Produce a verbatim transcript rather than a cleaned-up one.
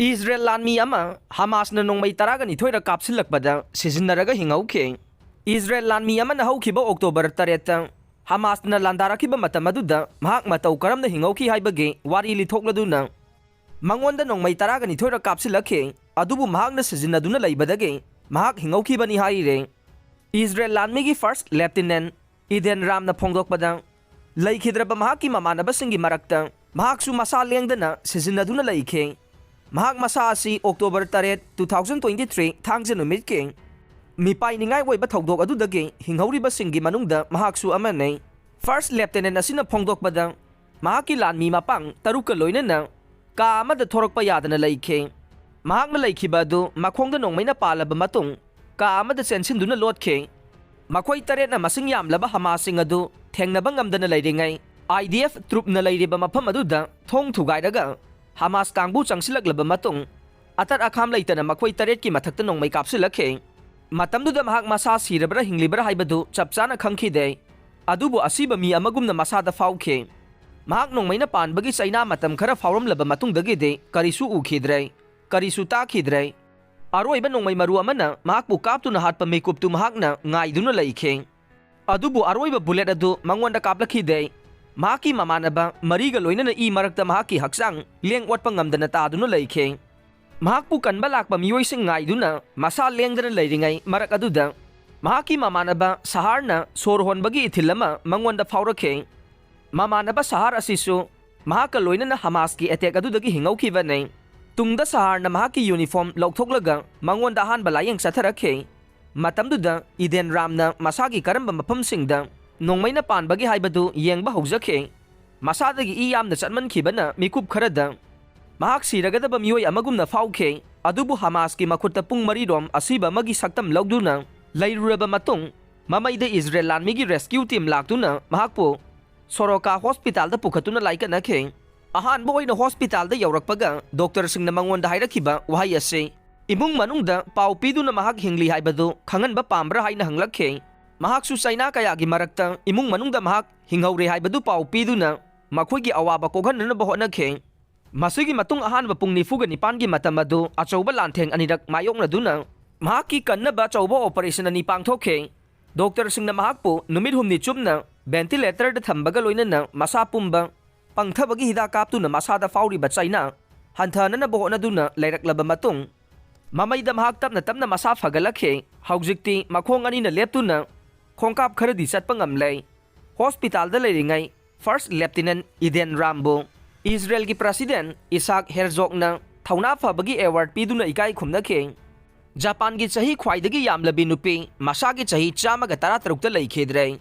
Israel ꯂꯥꯟꯃꯤ ꯑꯃ ꯍꯃꯥꯁꯅ ꯅꯣꯡꯃꯩ ꯇꯔꯥꯒ ꯅꯤꯊꯣꯏꯔ ꯀꯥꯞꯁꯤꯜꯂꯛꯄꯗ ꯁꯤꯖꯤꯟꯅꯔꯒ ꯍꯤꯡꯍꯧꯈꯤ꯫ ꯏꯖꯔꯦꯜ ꯂꯥꯟꯃꯤ ꯑꯃꯅ ꯍꯧꯈꯤꯕ ꯑꯣꯛꯇꯣꯕꯔ ꯇꯔꯦꯠꯇ ꯍꯃꯥꯁꯅ ꯂꯥꯟꯗꯥꯔꯛꯈꯤꯕ ꯃꯇꯝ ꯑꯗꯨꯗ ꯃꯍꯥꯛ ꯃꯇꯧ ꯀꯔꯝꯅ ꯍꯤꯡꯍꯧꯈꯤ ꯍꯥꯏꯕꯒꯤ ꯋꯥꯔꯤ ꯂꯤꯊꯣꯛꯂꯗꯨꯅ ꯃꯉꯣꯟꯗ ꯅꯣꯡꯃꯩ ꯇꯔꯥꯒ ꯅꯤꯊꯣꯏꯔ ꯀꯥꯞꯁꯤꯜꯂꯛꯈꯤ, ꯑꯗꯨꯕꯨ ꯃꯍꯥꯛꯅ ꯁꯤꯖꯤꯟꯅꯗꯨꯅ ꯂꯩꯕꯗꯒꯤ ꯃꯍꯥꯛ ꯍꯤꯡꯍꯧꯈꯤꯕꯅꯤ ꯍꯥꯏꯔꯦ꯫ ꯏꯖꯔꯦꯜ ꯂꯥꯟꯃꯤꯒꯤ ꯐꯥꯔꯁ ꯂꯦꯐꯇꯤꯅꯦꯟ ꯏꯗꯦꯟ ꯔꯥꯝꯅ ꯐꯣꯡꯗꯣꯛꯄꯗ, ꯂꯩꯈꯤꯗ꯭ꯔꯕ ꯃꯍꯥꯛꯀꯤ ꯃꯃꯥꯟꯅꯕꯁꯤꯡꯒꯤ ꯃꯔꯛꯇ ꯃꯍꯥꯛꯁꯨ ꯃꯁꯥ ꯂꯦꯡꯗꯅ ꯁꯤꯖꯤꯟꯅꯗꯨꯅ ꯂꯩꯈꯤ꯫ ꯃꯍꯥꯛ ꯃꯁꯥ ꯑꯁꯤ ꯑꯣꯛꯇꯣꯕꯔ ꯇꯔꯦꯠ, two thousand twenty three, ꯊꯥꯡꯖ ꯅꯨꯃꯤꯠꯀꯤ ꯃꯤꯄꯥꯏꯅꯤꯡꯉꯥꯏ ꯑꯣꯏꯕ ꯊꯧꯗꯣꯛ ꯑꯗꯨꯗꯒꯤ ꯍꯤꯡꯍꯧꯔꯤꯕꯁꯤꯡꯒꯤ ꯃꯅꯨꯡꯗ ꯃꯍꯥꯛꯁꯨ ꯑꯃꯅꯤ꯫ ꯐꯥꯔꯁ ꯂꯦꯐꯇꯤꯅꯦꯟ ꯑꯁꯤꯅ ꯐꯣꯡꯗꯣꯛꯄꯗ, ꯃꯍꯥꯛꯀꯤ ꯂꯥꯟꯃꯤ ꯃꯄꯥꯡ ꯇꯔꯨꯛꯀ ꯂꯣꯏꯅꯅ ꯀꯥ ꯑꯃꯗ ꯊꯣꯔꯛꯄ ꯌꯥꯗꯅ ꯂꯩꯈꯤ꯫ ꯃꯍꯥꯛꯅ ꯂꯩꯈꯤꯕ ꯑꯗꯨ ꯃꯈꯣꯡꯗ ꯅꯣꯡꯃꯩꯅ ꯄꯥꯜꯂꯕ ꯃꯇꯨꯡ ꯀꯥ ꯑꯃꯗ ꯆꯦꯟꯁꯤꯟꯗꯨꯅ ꯂꯣꯠꯈꯤ꯫ ꯃꯈꯣꯏ ꯇꯔꯦꯠꯅ ꯃꯁꯤꯡ ꯌꯥꯝꯂꯕ ꯍꯃꯥꯁꯁꯤꯡ ꯑꯗꯨ ꯊꯦꯡꯅꯕ ꯉꯝꯗꯅ ꯂꯩꯔꯤꯉꯩ, IDF ꯇ꯭ꯔꯨꯞꯅ ꯂꯩꯔꯤꯕ ꯃꯐꯝ ꯑꯗꯨꯗ ꯊꯣꯡ ꯊꯨꯒꯥꯏꯔꯒ ꯍꯃꯥꯁ ꯀꯥꯡꯕꯨ ꯆꯪꯁꯤꯜꯂꯛꯂꯕ ꯃꯇꯨꯡ, ꯑꯇꯠ ꯑꯈꯥꯝ ꯂꯩꯇꯅ ꯃꯈꯣꯏ ꯇꯔꯦꯠꯀꯤ ꯃꯊꯛꯇ ꯅꯣꯡꯃꯩ ꯀꯥꯞꯁꯤꯜꯂꯛꯈꯤ꯫ ꯃꯇꯝꯗꯨꯗ ꯃꯍꯥꯛ ꯃꯁꯥ ꯁꯤꯔꯕ꯭ꯔꯥ ꯍꯤꯡꯂꯤꯕ꯭ꯔꯥ ꯍꯥꯏꯕꯗꯨ ꯆꯞ ꯆꯥꯅ ꯈꯪꯈꯤꯗꯦ꯫ ꯑꯗꯨꯕꯨ ꯑꯁꯤꯕ ꯃꯤ ꯑꯃꯒꯨꯝꯅ ꯃꯁꯥꯗ ꯐꯥꯎꯈꯤ꯫ ꯃꯍꯥꯛ ꯅꯣꯡꯃꯩꯅ ꯄꯥꯟꯕꯒꯤ ꯆꯩꯅꯥ ꯃꯇꯝ ꯈꯔ ꯐꯥꯎꯔꯝꯂꯕ ꯃꯇꯨꯡꯗꯒꯤꯗꯤ ꯀꯔꯤꯁꯨ ꯎꯈꯤꯗ꯭ꯔꯦ, ꯀꯔꯤꯁꯨ ꯇꯥꯈꯤꯗ꯭ꯔꯦ꯫ ꯑꯔꯣꯏꯕ ꯅꯣꯡꯃꯩ ꯃꯔꯨ ꯑꯃꯅ ꯃꯍꯥꯛꯄꯨ ꯀꯥꯞꯇꯨꯅ ꯍꯥꯠꯄ ꯃꯤꯀꯨꯞꯇꯨ ꯃꯍꯥꯛꯅ ꯉꯥꯏꯗꯨꯅ ꯂꯩꯈꯤ꯫ ꯑꯗꯨꯕꯨ ꯑꯔꯣꯏꯕ ꯕꯨꯂꯦꯠ ꯑꯗꯨ ꯃꯉꯣꯟꯗ ꯀꯥꯞꯂꯛꯈꯤꯗꯦ꯫ ꯃꯍꯥꯛꯀꯤ ꯃꯃꯥꯟꯅꯕ ꯃꯔꯤꯒ ꯂꯣꯏꯅꯅ ꯏ ꯃꯔꯛꯇ ꯃꯍꯥꯛꯀꯤ ꯍꯛꯆꯥꯡ ꯂꯦꯡ ꯑꯣꯠꯄ ꯉꯝꯗꯅ ꯇꯥꯗꯨꯅ ꯂꯩꯈꯤ꯫ ꯃꯍꯥꯛꯄꯨ ꯀꯟꯕ ꯂꯥꯛꯄ ꯃꯤꯑꯣꯏꯁꯤꯡ ꯉꯥꯏꯗꯨꯅ ꯃꯁꯥ ꯂꯦꯡꯗꯅ ꯂꯩꯔꯤꯉꯩ ꯃꯔꯛ ꯑꯗꯨꯗ ꯃꯍꯥꯛꯀꯤ ꯃꯃꯥꯟꯅꯕ ꯁꯍꯥꯔꯅ ꯁꯣꯔ ꯍꯣꯟꯕꯒꯤ ꯏꯊꯤꯜ ꯑꯃ ꯃꯉꯣꯟꯗ ꯐꯥꯎꯔꯛꯈꯤ꯫ ꯃꯃꯥꯟꯅꯕ ꯁꯍꯥꯔ ꯑꯁꯤꯁꯨ ꯃꯍꯥꯛꯀ ꯂꯣꯏꯅꯅ ꯍꯃꯥꯁꯀꯤ ꯑꯦꯇꯦꯛ ꯑꯗꯨꯗꯒꯤ ꯍꯤꯡꯍꯧꯈꯤꯕꯅꯤ꯫ ꯇꯨꯡꯗ ꯁꯍꯥꯔꯅ ꯃꯍꯥꯛꯀꯤ ꯌꯨꯅꯤꯐꯣꯔꯝ ꯂꯧꯊꯣꯛꯂꯒ ꯃꯉꯣꯟꯗ ꯑꯍꯥꯟꯕ ꯂꯥꯌꯦꯡ ꯆꯠꯊꯔꯛꯈꯤ꯫ ꯃꯇꯝꯗꯨꯗ ꯏꯗꯦꯟ ꯔꯥꯝꯅ ꯃꯁꯥꯒꯤ ꯀꯔꯝꯕ ꯃꯐꯝꯁꯤꯡꯗ ꯅꯣꯡꯃꯩꯅ ꯄꯥꯟꯕꯒꯦ ꯍꯥꯏꯕꯗꯨ ꯌꯦꯡꯕ ꯍꯧꯖꯈꯤ꯫ ꯃꯁꯥꯗꯒꯤ ꯏ ꯌꯥꯝꯅ ꯆꯠꯃꯟꯈꯤꯕꯅ ꯃꯤꯀꯨꯞ ꯈꯔꯗ ꯃꯍꯥꯛ ꯁꯤꯔꯒꯗꯕ ꯃꯤꯑꯣꯏ ꯑꯃꯒꯨꯝꯅ ꯐꯥꯎꯈꯤ꯫ ꯑꯗꯨꯕꯨ ꯍꯃꯥꯁꯀꯤ ꯃꯈꯨꯠꯇ ꯄꯨꯡ ꯃꯔꯤꯔꯣꯝ ꯑꯁꯤꯕ ꯑꯃꯒꯤ ꯁꯛꯇꯝ ꯂꯧꯗꯨꯅ ꯂꯩꯔꯨꯔꯕ ꯃꯇꯨꯡ, ꯃꯃꯩꯗ ꯏꯖꯔꯦꯜ ꯂꯥꯟꯃꯤꯒꯤ ꯔꯦꯁꯀ꯭ꯌꯨ ꯇꯤꯝ ꯂꯥꯛꯇꯨꯅ ꯃꯍꯥꯛꯄꯨ ꯁꯣꯔꯣꯀꯥ ꯍꯣꯁꯄꯤꯇꯥꯜꯗ ꯄꯨꯈꯠꯇꯨꯅ ꯂꯥꯏꯀꯠꯅꯈꯤ꯫ ꯑꯍꯥꯟꯕ ꯑꯣꯏꯅ ꯍꯣꯁꯄꯤꯇꯥꯜꯗ ꯌꯧꯔꯛꯄꯒ ꯗꯣꯛꯇꯔꯁꯤꯡꯅ ꯃꯉꯣꯟꯗ ꯍꯥꯏꯔꯛꯈꯤꯕ ꯋꯥꯍꯩ ꯑꯁꯤ, "ꯏꯃꯨꯡ ꯃꯅꯨꯡꯗ ꯄꯥꯎ ꯄꯤꯗꯨꯅ ꯃꯍꯥꯛ ꯍꯤꯡꯂꯤ ꯍꯥꯏꯕꯗꯨ ꯈꯪꯍꯟꯕ ꯄꯥꯝꯕ꯭ꯔꯥ?" ꯍꯥꯏꯅ ꯍꯪꯂꯛꯈꯤ꯫ ꯃꯍꯥꯛꯁꯨ ꯆꯩꯅꯥ ꯀꯌꯥꯒꯤ ꯃꯔꯛꯇ ꯏꯃꯨꯡ ꯃꯅꯨꯡꯗ ꯃꯍꯥꯛ ꯍꯤꯡꯍꯧꯔꯦ ꯍꯥꯏꯕꯗꯨ ꯄꯥꯎ ꯄꯤꯗꯨꯅ ꯃꯈꯣꯏꯒꯤ ꯑꯋꯥꯕ ꯀꯣꯛꯍꯟꯅꯅꯕ ꯍꯣꯠꯅꯈꯤ꯫ ꯃꯁꯤꯒꯤ ꯃꯇꯨꯡ ꯑꯍꯥꯟꯕ ꯄꯨꯡ ꯅꯤꯐꯨꯒ ꯅꯤꯄꯥꯟꯒꯤ ꯃꯇꯝ ꯑꯗꯨ ꯑꯆꯧꯕ ꯂꯥꯟꯊꯦꯡ ꯑꯅꯤꯔꯛ ꯃꯥꯌꯣꯛꯅꯗꯨꯅ ꯃꯍꯥꯛꯀꯤ ꯀꯟꯅꯕ ꯑꯆꯧꯕ operation ꯑꯅꯤ ꯄꯥꯡꯊꯣꯛꯈꯤ꯫ ꯗꯣꯛꯇꯔꯁꯤꯡꯅ ꯃꯍꯥꯛꯄꯨ ꯅꯨꯃꯤꯠ ꯍꯨꯝꯅꯤ ꯆꯨꯞꯅ ventilatorꯗ ꯊꯝꯕꯒ ꯂꯣꯏꯅꯅ ꯃꯁꯥ ꯄꯨꯝꯕ ꯄꯪꯊꯕꯒꯤ ꯍꯤꯗꯥꯛ ꯀꯥꯞꯇꯨꯅ ꯃꯁꯥꯗ ꯐꯥꯎꯔꯤꯕ ꯆꯩꯅꯥ ꯍꯟꯊꯍꯟꯅꯕ ꯍꯣꯠꯅꯗꯨꯅ ꯂꯩꯔꯛꯂꯕ ꯃꯇꯨꯡ, ꯃꯃꯩꯗ ꯃꯍꯥꯛ ꯇꯞꯅ ꯇꯞꯅ ꯃꯁꯥ ꯐꯒꯠꯂꯛꯈꯤ꯫ ꯍꯧꯖꯤꯛꯇꯤ ꯃꯈꯣꯡ ꯑꯅꯤꯅ ꯂꯦꯞꯇꯨꯅ ꯈꯣꯡꯀꯥꯞ ꯈꯔꯗꯤ ꯆꯠꯄ ꯉꯝꯂꯦ꯫ Hospitalꯗ ꯂꯩꯔꯤꯉꯩ First Lieutenant Eden Ramꯕꯨ ꯏꯖꯔꯦꯜꯒꯤ President Isaac Herzogꯅ ꯊꯧꯅꯥ ꯐꯕꯒꯤ award ꯄꯤꯗꯨꯅ ꯏꯀꯥꯏ ꯈꯨꯝꯅꯈꯤ꯫ ꯖꯄꯥꯟꯒꯤ ꯆꯍꯤ ꯈ꯭ꯋꯥꯏꯗꯒꯤ ꯌꯥꯝꯂꯕꯤ ꯅꯨꯄꯤ ꯃꯁꯥꯒꯤ ꯆꯍꯤ ꯆꯥꯝꯃꯒ ꯇꯔꯥꯇꯔꯨꯛꯇ ꯂꯩꯈꯤꯗ꯭ꯔꯦ꯫